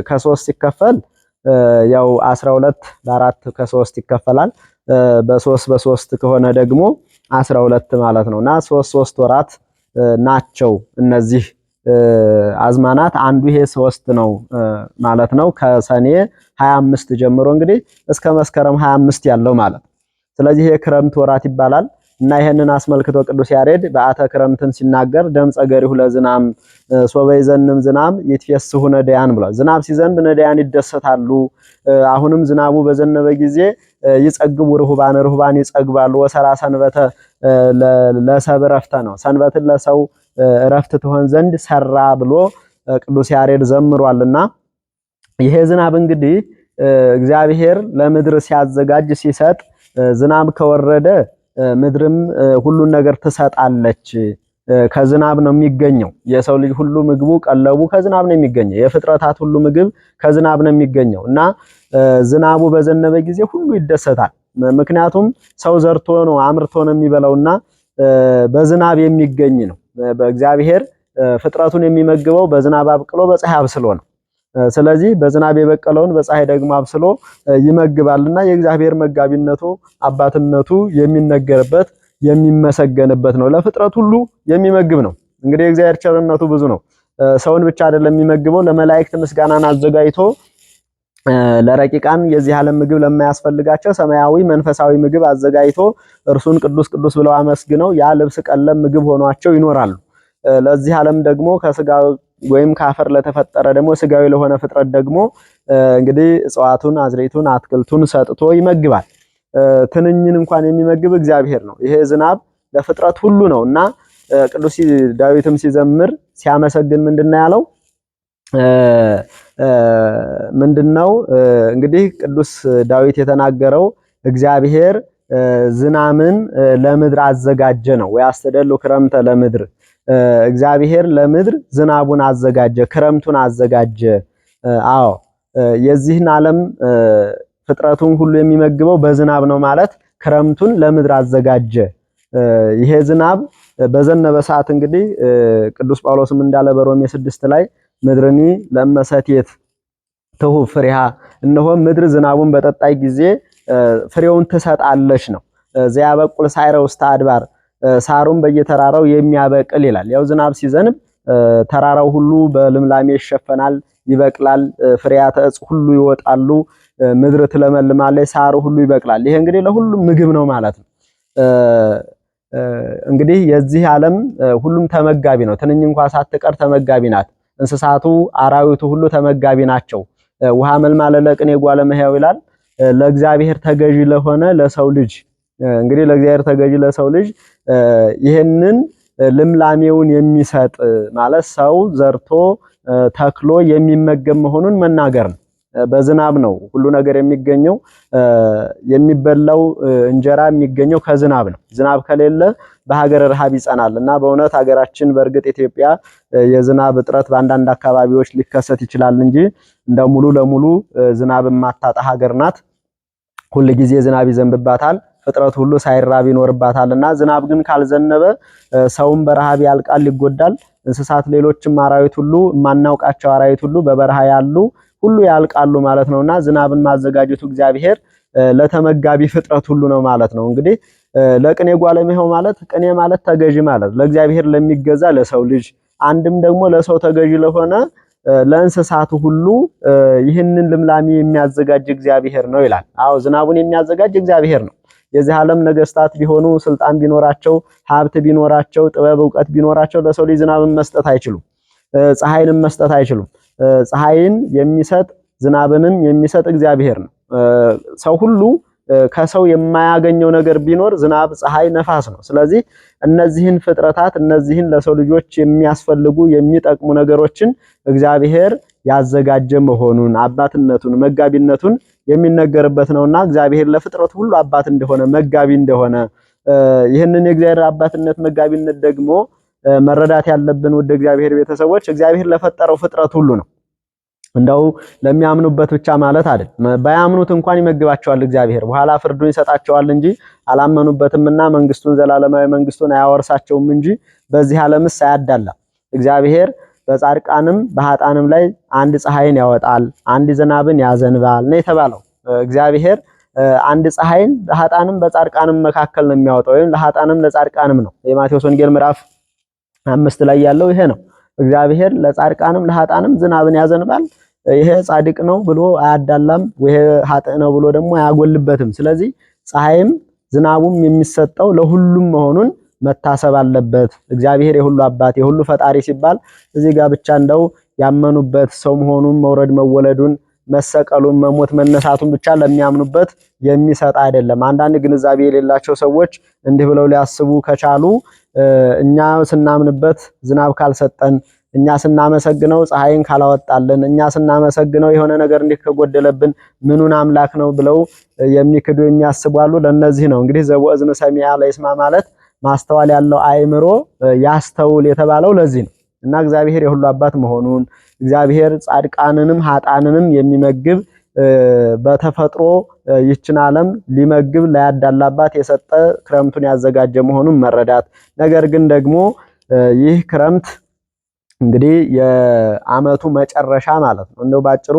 ከሶስት ሲከፈል ያው 12 በአራት ከሶስት ይከፈላል። በሶስት በሶስት ከሆነ ደግሞ 12 ማለት ነው። እና ሶስት ሶስት ወራት ናቸው እነዚህ አዝማናት፣ አንዱ ይሄ ሶስት ነው ማለት ነው። ከሰኔ 25 ጀምሮ እንግዲህ እስከ መስከረም 25 ያለው ማለት ነው። ስለዚህ ይሄ ክረምት ወራት ይባላል። እና ይሄንን አስመልክቶ ቅዱስ ያሬድ በዓተ ክረምትን ሲናገር ደምፀ ገሪሁ ለዝናም ሶበ ይዘንም ዝናም ይትፌስሑ ነዳያን ብሏል። ዝናብ ሲዘንብ ነዳያን ይደሰታሉ። አሁንም ዝናቡ በዘነበ ጊዜ ይጸግቡ ርሁባን፣ ርሁባን ይጸግባሉ። ወሰራ ሰንበተ ለሰብ እረፍተ ነው። ሰንበትን ለሰው እረፍት ትሆን ዘንድ ሰራ ብሎ ቅዱስ ያሬድ ዘምሯልና ይሄ ዝናብ እንግዲህ እግዚአብሔር ለምድር ሲያዘጋጅ ሲሰጥ ዝናብ ከወረደ ምድርም ሁሉን ነገር ትሰጣለች። ከዝናብ ነው የሚገኘው። የሰው ልጅ ሁሉ ምግቡ ቀለቡ ከዝናብ ነው የሚገኘው። የፍጥረታት ሁሉ ምግብ ከዝናብ ነው የሚገኘው እና ዝናቡ በዘነበ ጊዜ ሁሉ ይደሰታል። ምክንያቱም ሰው ዘርቶ ነው አምርቶ ነው የሚበላውና በዝናብ የሚገኝ ነው። በእግዚአብሔር ፍጥረቱን የሚመግበው በዝናብ አብቅሎ በፀሐይ አብስሎ ነው። ስለዚህ በዝናብ የበቀለውን በፀሐይ ደግሞ አብስሎ ይመግባልና የእግዚአብሔር መጋቢነቱ አባትነቱ የሚነገርበት የሚመሰገንበት ነው። ለፍጥረት ሁሉ የሚመግብ ነው። እንግዲህ የእግዚአብሔር ቸርነቱ ብዙ ነው። ሰውን ብቻ አይደለም የሚመግበው፣ ለመላእክት ምስጋናን አዘጋጅቶ ለረቂቃን የዚህ ዓለም ምግብ ለማያስፈልጋቸው ሰማያዊ መንፈሳዊ ምግብ አዘጋጅቶ እርሱን ቅዱስ ቅዱስ ብለው አመስግነው ያ ልብስ ቀለም ምግብ ሆኗቸው ይኖራሉ። ለዚህ ዓለም ደግሞ ከስጋ ወይም ከአፈር ለተፈጠረ ደግሞ ስጋዊ ለሆነ ፍጥረት ደግሞ እንግዲህ እጽዋቱን፣ አዝሬቱን፣ አትክልቱን ሰጥቶ ይመግባል። ትንኝን እንኳን የሚመግብ እግዚአብሔር ነው። ይሄ ዝናብ ለፍጥረት ሁሉ ነው እና ቅዱስ ዳዊትም ሲዘምር ሲያመሰግን ምንድነው ያለው? ምንድነው እንግዲህ ቅዱስ ዳዊት የተናገረው እግዚአብሔር ዝናምን ለምድር አዘጋጀ ነው። ወያስተደሉ ክረምተ ለምድር፣ እግዚአብሔር ለምድር ዝናቡን አዘጋጀ፣ ክረምቱን አዘጋጀ። አዎ የዚህን ዓለም ፍጥረቱን ሁሉ የሚመግበው በዝናብ ነው ማለት ክረምቱን ለምድር አዘጋጀ። ይሄ ዝናብ በዘነበ ሰዓት እንግዲህ ቅዱስ ጳውሎስም እንዳለ በሮሜ 6 ላይ ምድርኒ ለመሰቴት ትሁብ ፍሬሃ፣ እነሆ ምድር ዝናቡን በጠጣይ ጊዜ ፍሬውን ትሰጣለች ነው። ዘያበቁል ሳይረ ውስተ አድባር፣ ሳሩን በየተራራው የሚያበቅል ይላል። ያው ዝናብ ሲዘንብ ተራራው ሁሉ በልምላሜ ይሸፈናል፣ ይበቅላል። ፍሬያተ ዕፅ ሁሉ ይወጣሉ፣ ምድር ትለመልማለች፣ ሳሩ ሁሉ ይበቅላል። ይሄ እንግዲህ ለሁሉም ምግብ ነው ማለት ነው። እንግዲህ የዚህ ዓለም ሁሉም ተመጋቢ ነው። ትንኝ እንኳ ሳትቀር ተመጋቢ ናት። እንስሳቱ አራዊቱ ሁሉ ተመጋቢ ናቸው። ውሃ መልማለ ለቅኔ ጓለ እመሕያው ይላል። ለእግዚአብሔር ተገዢ ለሆነ ለሰው ልጅ እንግዲህ ለእግዚአብሔር ተገዢ ለሰው ልጅ ይህንን ልምላሜውን የሚሰጥ ማለት ሰው ዘርቶ ተክሎ የሚመገብ መሆኑን መናገር ነው። በዝናብ ነው ሁሉ ነገር የሚገኘው። የሚበላው እንጀራ የሚገኘው ከዝናብ ነው። ዝናብ ከሌለ በሀገር ረሃብ ይጸናል እና በእውነት ሀገራችን በእርግጥ ኢትዮጵያ የዝናብ እጥረት በአንዳንድ አካባቢዎች ሊከሰት ይችላል እንጂ እንደ ሙሉ ለሙሉ ዝናብ የማታጣ ሀገር ናት። ሁል ጊዜ ዝናብ ይዘንብባታል። ፍጥረት ሁሉ ሳይራብ ይኖርባታልና ዝናብ ግን ካልዘነበ ሰውም በረሃብ ያልቃል፣ ይጎዳል። እንስሳት፣ ሌሎችም አራዊት ሁሉ የማናውቃቸው አራዊት ሁሉ በበረሃ ያሉ ሁሉ ያልቃሉ ማለት ነውና ዝናብን ማዘጋጀቱ እግዚአብሔር ለተመጋቢ ፍጥረት ሁሉ ነው ማለት ነው። እንግዲህ ለቅኔ ጓለሜሆ ማለት ቅኔ ማለት ተገዢ ማለት ለእግዚአብሔር ለሚገዛ ለሰው ልጅ አንድም ደግሞ ለሰው ተገዢ ለሆነ ለእንስሳቱ ሁሉ ይህንን ልምላሜ የሚያዘጋጅ እግዚአብሔር ነው ይላል። አዎ ዝናቡን የሚያዘጋጅ እግዚአብሔር ነው። የዚህ ዓለም ነገስታት ቢሆኑ ስልጣን ቢኖራቸው ሀብት ቢኖራቸው ጥበብ እውቀት ቢኖራቸው ለሰው ልጅ ዝናብን መስጠት አይችሉም። ፀሐይንም መስጠት አይችሉም። ፀሐይን የሚሰጥ ዝናብንም የሚሰጥ እግዚአብሔር ነው። ሰው ሁሉ ከሰው የማያገኘው ነገር ቢኖር ዝናብ፣ ፀሐይ፣ ነፋስ ነው። ስለዚህ እነዚህን ፍጥረታት እነዚህን ለሰው ልጆች የሚያስፈልጉ የሚጠቅሙ ነገሮችን እግዚአብሔር ያዘጋጀ መሆኑን አባትነቱን መጋቢነቱን የሚነገርበት ነውና እግዚአብሔር ለፍጥረት ሁሉ አባት እንደሆነ መጋቢ እንደሆነ ይህንን የእግዚአብሔር አባትነት መጋቢነት ደግሞ መረዳት ያለብን ውድ እግዚአብሔር ቤተሰቦች እግዚአብሔር ለፈጠረው ፍጥረት ሁሉ ነው። እንደው ለሚያምኑበት ብቻ ማለት አይደል። ባያምኑት እንኳን ይመግባቸዋል እግዚአብሔር። በኋላ ፍርዱን ይሰጣቸዋል እንጂ አላመኑበትምና መንግስቱን ዘላለማዊ መንግስቱን አያወርሳቸውም እንጂ በዚህ ዓለምስ አያዳላም። እግዚአብሔር በጻድቃንም በኃጥአንም ላይ አንድ ፀሐይን ያወጣል፣ አንድ ዝናብን ያዘንባል ነው የተባለው። እግዚአብሔር አንድ ፀሐይን በኃጥአንም በጻድቃንም መካከል ነው የሚያወጣው፣ ወይም ለኃጥአንም ለጻድቃንም ነው። የማቴዎስ ወንጌል ምዕራፍ 5 ላይ ያለው ይሄ ነው። እግዚአብሔር ለጻድቃንም ለኃጥአንም ዝናብን ያዘንባል። ይሄ ጻድቅ ነው ብሎ አያዳላም፣ ይሄ ኃጥእ ነው ብሎ ደግሞ አያጎልበትም። ስለዚህ ፀሐይም ዝናቡም የሚሰጠው ለሁሉም መሆኑን መታሰብ አለበት። እግዚአብሔር የሁሉ አባት የሁሉ ፈጣሪ ሲባል እዚህ ጋር ብቻ እንደው ያመኑበት ሰው መሆኑን መውረድ መወለዱን መሰቀሉን መሞት መነሳቱን ብቻ ለሚያምኑበት የሚሰጥ አይደለም። አንዳንድ ግንዛቤ የሌላቸው ሰዎች እንዲህ ብለው ሊያስቡ ከቻሉ እኛ ስናምንበት ዝናብ ካልሰጠን፣ እኛ ስናመሰግነው ፀሐይን ካላወጣልን፣ እኛ ስናመሰግነው የሆነ ነገር እንዲህ ከጎደለብን ምኑን አምላክ ነው ብለው የሚክዱ የሚያስቡ አሉ። ለነዚህ ነው እንግዲህ ዘቦእዝን ሰሚዐ ለይስማ ማለት ማስተዋል ያለው አእምሮ ያስተውል የተባለው ለዚህ ነው። እና እግዚአብሔር የሁሉ አባት መሆኑን እግዚአብሔር ጻድቃንንም ሀጣንንም የሚመግብ በተፈጥሮ ይችን ዓለም ሊመግብ ላያዳላባት የሰጠ ክረምቱን ያዘጋጀ መሆኑን መረዳት። ነገር ግን ደግሞ ይህ ክረምት እንግዲህ የዓመቱ መጨረሻ ማለት ነው። እንደው ባጭሩ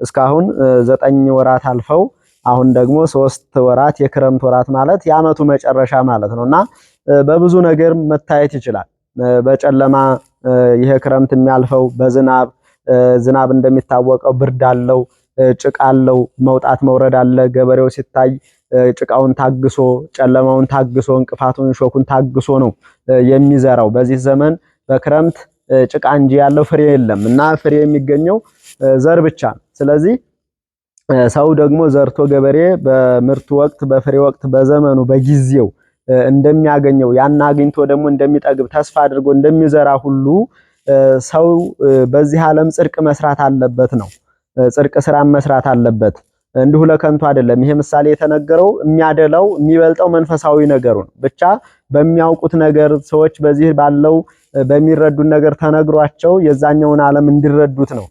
እስካሁን 9 ወራት አልፈው አሁን ደግሞ 3 ወራት የክረምት ወራት ማለት የዓመቱ መጨረሻ ማለት ነው እና በብዙ ነገር መታየት ይችላል። በጨለማ ይሄ ክረምት የሚያልፈው በዝናብ፣ ዝናብ እንደሚታወቀው ብርድ አለው፣ ጭቃ አለው፣ መውጣት መውረድ አለ። ገበሬው ሲታይ ጭቃውን ታግሶ፣ ጨለማውን ታግሶ፣ እንቅፋቱን ሾኩን ታግሶ ነው የሚዘራው። በዚህ ዘመን በክረምት ጭቃ እንጂ ያለው ፍሬ የለም እና ፍሬ የሚገኘው ዘር ብቻ ነው። ስለዚህ ሰው ደግሞ ዘርቶ ገበሬ በምርቱ ወቅት በፍሬ ወቅት በዘመኑ በጊዜው እንደሚያገኘው ያን አግኝቶ ደግሞ እንደሚጠግብ ተስፋ አድርጎ እንደሚዘራ ሁሉ ሰው በዚህ ዓለም ጽድቅ መስራት አለበት ነው። ጽድቅ ስራ መስራት አለበት። እንዲሁ ለከንቱ አይደለም። ይሄ ምሳሌ የተነገረው የሚያደላው የሚበልጠው መንፈሳዊ ነገሩ ነው። ብቻ በሚያውቁት ነገር ሰዎች በዚህ ባለው በሚረዱት ነገር ተነግሯቸው የዛኛውን ዓለም እንዲረዱት ነው።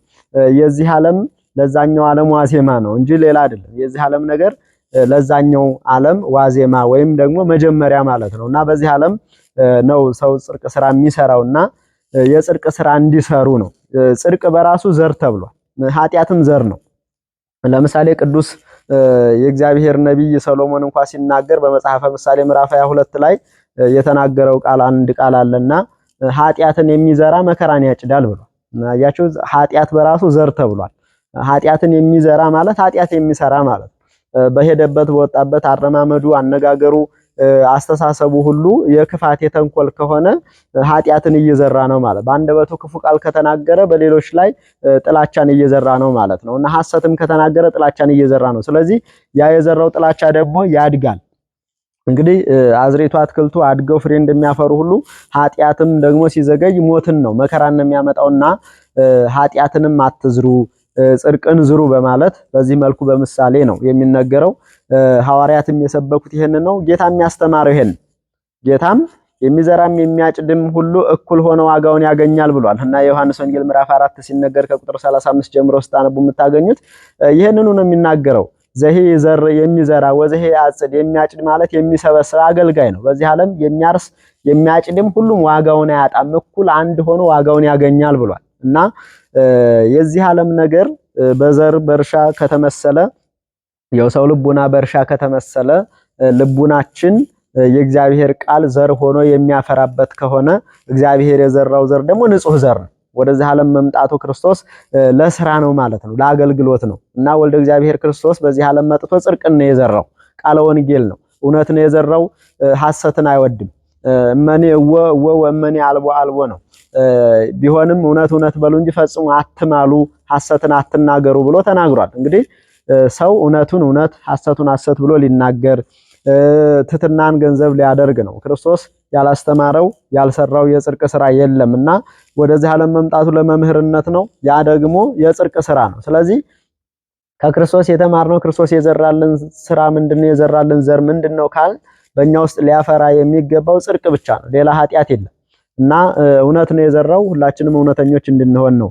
የዚህ ዓለም ለዛኛው ዓለም ዋዜማ ነው እንጂ ሌላ አይደለም። የዚህ ዓለም ነገር ለዛኛው ዓለም ዋዜማ ወይም ደግሞ መጀመሪያ ማለት ነው እና በዚህ ዓለም ነው ሰው ጽድቅ ስራ የሚሰራውና የጽድቅ ስራ እንዲሰሩ ነው። ጽድቅ በራሱ ዘር ተብሏል። ኃጢአትም ዘር ነው። ለምሳሌ ቅዱስ የእግዚአብሔር ነቢይ ሰሎሞን እንኳ ሲናገር በመጽሐፈ ምሳሌ ምዕራፍ 22 ላይ የተናገረው ቃል አንድ ቃል አለና ኃጢአትን የሚዘራ መከራን ያጭዳል ብሏል። አያችሁ፣ ኃጢአት በራሱ ዘር ተብሏል። ኃጢአትን የሚዘራ ማለት ኃጢአት የሚሰራ ማለት በሄደበት በወጣበት አረማመዱ፣ አነጋገሩ፣ አስተሳሰቡ ሁሉ የክፋት የተንኮል ከሆነ ኃጢአትን እየዘራ ነው ማለት። በአንደበቱ ክፉ ቃል ከተናገረ በሌሎች ላይ ጥላቻን እየዘራ ነው ማለት ነው እና ሐሰትም ከተናገረ ጥላቻን እየዘራ ነው። ስለዚህ ያ የዘራው ጥላቻ ደግሞ ያድጋል። እንግዲህ አዝሬቱ አትክልቱ አድገው ፍሬ እንደሚያፈሩ ሁሉ ኃጢአትም ደግሞ ሲዘገይ ሞትን ነው መከራን ነው የሚያመጣውና ኃጢአትንም አትዝሩ ጽድቅን ዝሩ በማለት በዚህ መልኩ በምሳሌ ነው የሚነገረው። ሐዋርያትም የሰበኩት ይሄንን ነው። ጌታም ያስተማረው ይሄን፣ ጌታም የሚዘራም የሚያጭድም ሁሉ እኩል ሆኖ ዋጋውን ያገኛል ብሏል እና የዮሐንስ ወንጌል ምዕራፍ 4 ሲነገር ከቁጥር 35 ጀምሮ ስታነቡ የምታገኙት ይህንኑ ነው የሚናገረው። ዘሄ ዘር የሚዘራ ወዘሄ ያጽድ፣ የሚያጭድ ማለት የሚሰበስብ አገልጋይ ነው። በዚህ ዓለም የሚያርስ የሚያጭድም ሁሉም ዋጋውን አያጣም፣ እኩል አንድ ሆኖ ዋጋውን ያገኛል ብሏል እና የዚህ ዓለም ነገር በዘር በእርሻ ከተመሰለ፣ የሰው ልቡና በእርሻ ከተመሰለ፣ ልቡናችን የእግዚአብሔር ቃል ዘር ሆኖ የሚያፈራበት ከሆነ እግዚአብሔር የዘራው ዘር ደግሞ ንጹህ ዘር ነው። ወደዚህ ዓለም መምጣቱ ክርስቶስ ለስራ ነው ማለት ነው፣ ለአገልግሎት ነው እና ወልደ እግዚአብሔር ክርስቶስ በዚህ ዓለም መጥቶ ጽድቅን ነው የዘራው። ቃለ ወንጌል ነው፣ እውነት ነው የዘራው። ሐሰትን አይወድም። እመኔ እወ እወ ወእመኔ አልቦ አልቦ ነው። ቢሆንም እውነት እውነት በሉ እንጂ ፈጽሞ አትማሉ፣ ሐሰትን አትናገሩ ብሎ ተናግሯል። እንግዲህ ሰው እውነቱን እውነት ሐሰቱን ሐሰት ብሎ ሊናገር ትትናን ገንዘብ ሊያደርግ ነው። ክርስቶስ ያላስተማረው ያልሰራው የጽድቅ ስራ የለም እና ወደዚህ ዓለም መምጣቱ ለመምህርነት ነው። ያ ደግሞ የጽድቅ ስራ ነው። ስለዚህ ከክርስቶስ የተማርነው ክርስቶስ የዘራልን ስራ ምንድነው? የዘራልን ዘር ምንድነው ካል በእኛ ውስጥ ሊያፈራ የሚገባው ጽድቅ ብቻ ነው። ሌላ ኃጢአት የለም። እና እውነት ነው የዘራው፣ ሁላችንም እውነተኞች እንድንሆን ነው።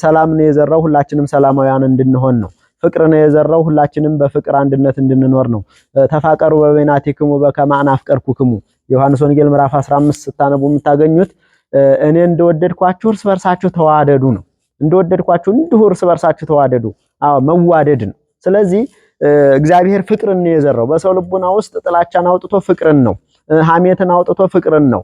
ሰላም ነው የዘራው፣ ሁላችንም ሰላማውያን እንድንሆን ነው። ፍቅር ነው የዘራው፣ ሁላችንም በፍቅር አንድነት እንድንኖር ነው። ተፋቀሩ በበይናቲክሙ በከመ አነ አፍቀርኩክሙ፣ ዮሐንስ ወንጌል ምዕራፍ 15 ስታነቡ የምታገኙት እኔ እንደወደድኳችሁ እርስ በርሳችሁ ተዋደዱ ነው። እንደወደድኳችሁ እንዲሁ እርስ በርሳችሁ ተዋደዱ። አዎ መዋደድ ነው። ስለዚህ እግዚአብሔር ፍቅርን ነው የዘራው። በሰው ልቡና ውስጥ ጥላቻን አውጥቶ ፍቅርን ነው። ሐሜትን አውጥቶ ፍቅርን ነው።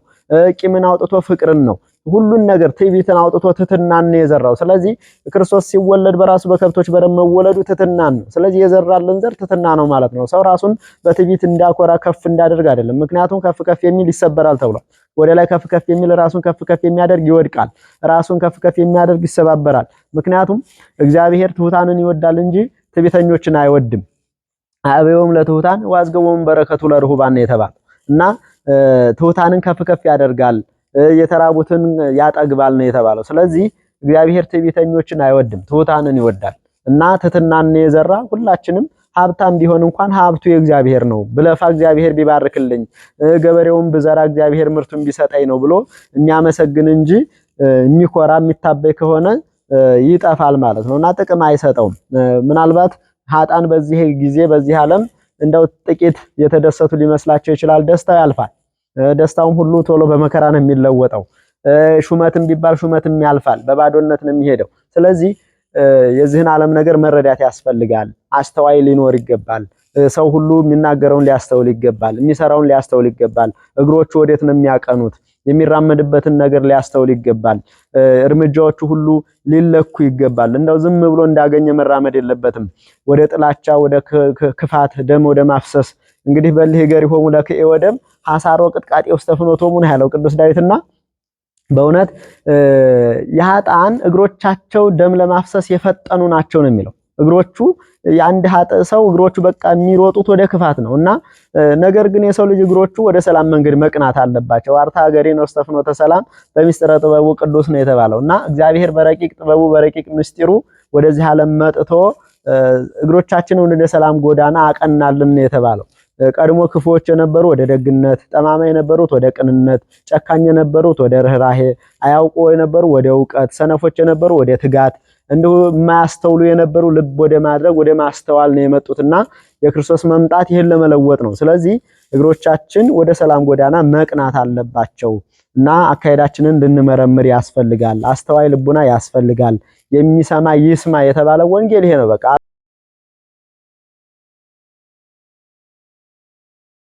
ቂምን አውጥቶ ፍቅርን ነው። ሁሉን ነገር ትዕቢትን አውጥቶ ትሕትናን ነው የዘራው። ስለዚህ ክርስቶስ ሲወለድ በራሱ በከብቶች በረት መወለዱ ትሕትናን ነው። ስለዚህ የዘራልን ዘር ትሕትና ነው ማለት ነው። ሰው ራሱን በትዕቢት እንዳኮራ ከፍ እንዳደርግ አይደለም። ምክንያቱም ከፍ ከፍ የሚል ይሰበራል ተብሏል። ወደ ላይ ከፍ ከፍ የሚል ራሱን ከፍ ከፍ የሚያደርግ ይወድቃል። ራሱን ከፍ ከፍ የሚያደርግ ይሰባበራል። ምክንያቱም እግዚአብሔር ትሑታንን ይወዳል እንጂ ትዕቢተኞችን አይወድም። አበዮም ለትሑታን ወአዝገቦሙ በረከቱ ለርሁባን ነው የተባለው እና ትሑታንን ከፍ ከፍ ያደርጋል፣ የተራቡትን ያጠግባል ነው የተባለው። ስለዚህ እግዚአብሔር ትዕቢተኞችን አይወድም፣ ትሑታንን ይወዳል እና ትሕትናን የዘራ ሁላችንም ሀብታም ቢሆን እንኳን ሀብቱ የእግዚአብሔር ነው፣ ብለፋ እግዚአብሔር ቢባርክልኝ፣ ገበሬውን ብዘራ እግዚአብሔር ምርቱን ቢሰጠኝ ነው ብሎ የሚያመሰግን እንጂ የሚኮራ የሚታበይ ከሆነ ይጠፋል ማለት ነው እና ጥቅም አይሰጠውም። ምናልባት ሀጣን በዚህ ጊዜ በዚህ ዓለም እንደው ጥቂት የተደሰቱ ሊመስላቸው ይችላል። ደስታው ያልፋል። ደስታውም ሁሉ ቶሎ በመከራ ነው የሚለወጠው። ሹመትም ቢባል ሹመትም ያልፋል፣ በባዶነት ነው የሚሄደው። ስለዚህ የዚህን ዓለም ነገር መረዳት ያስፈልጋል። አስተዋይ ሊኖር ይገባል። ሰው ሁሉ የሚናገረውን ሊያስተውል ይገባል። የሚሰራውን ሊያስተውል ይገባል። እግሮቹ ወዴት ነው የሚያቀኑት? የሚራመድበትን ነገር ሊያስተውል ይገባል። እርምጃዎቹ ሁሉ ሊለኩ ይገባል። እንደው ዝም ብሎ እንዳገኘ መራመድ የለበትም። ወደ ጥላቻ፣ ወደ ክፋት፣ ደም ወደ ማፍሰስ እንግዲህ በልህ ገሪሆሙ ለክኤ ወደም ሐሳሮ ቅጥቃጤ ውስተ ፍኖቶሙ ነው ያለው ቅዱስ ዳዊትና በእውነት የኃጥአን እግሮቻቸው ደም ለማፍሰስ የፈጠኑ ናቸው ነው የሚለው። እግሮቹ የአንድ ኃጥእ ሰው እግሮቹ በቃ የሚሮጡት ወደ ክፋት ነው እና ነገር ግን የሰው ልጅ እግሮቹ ወደ ሰላም መንገድ መቅናት አለባቸው። አርታ ሀገሬ ነው ፍኖተ ሰላም በሚስጥረ ጥበቡ ቅዱስ ነው የተባለው እና እግዚአብሔር በረቂቅ ጥበቡ በረቂቅ ምስጢሩ ወደዚህ ዓለም መጥቶ እግሮቻችንን ወደ ሰላም ጎዳና አቀናልን ነው የተባለው። ቀድሞ ክፉዎች የነበሩ ወደ ደግነት፣ ጠማማ የነበሩት ወደ ቅንነት፣ ጨካኝ የነበሩት ወደ ርህራሄ፣ አያውቁ የነበሩ ወደ እውቀት፣ ሰነፎች የነበሩ ወደ ትጋት፣ እንዲሁ የማያስተውሉ የነበሩ ልብ ወደ ማድረግ ወደ ማስተዋል ነው የመጡትና የክርስቶስ መምጣት ይህን ለመለወጥ ነው። ስለዚህ እግሮቻችን ወደ ሰላም ጎዳና መቅናት አለባቸው እና አካሄዳችንን ልንመረምር ያስፈልጋል። አስተዋይ ልቡና ያስፈልጋል። የሚሰማ ይስማ የተባለው ወንጌል ይሄ ነው። በቃ።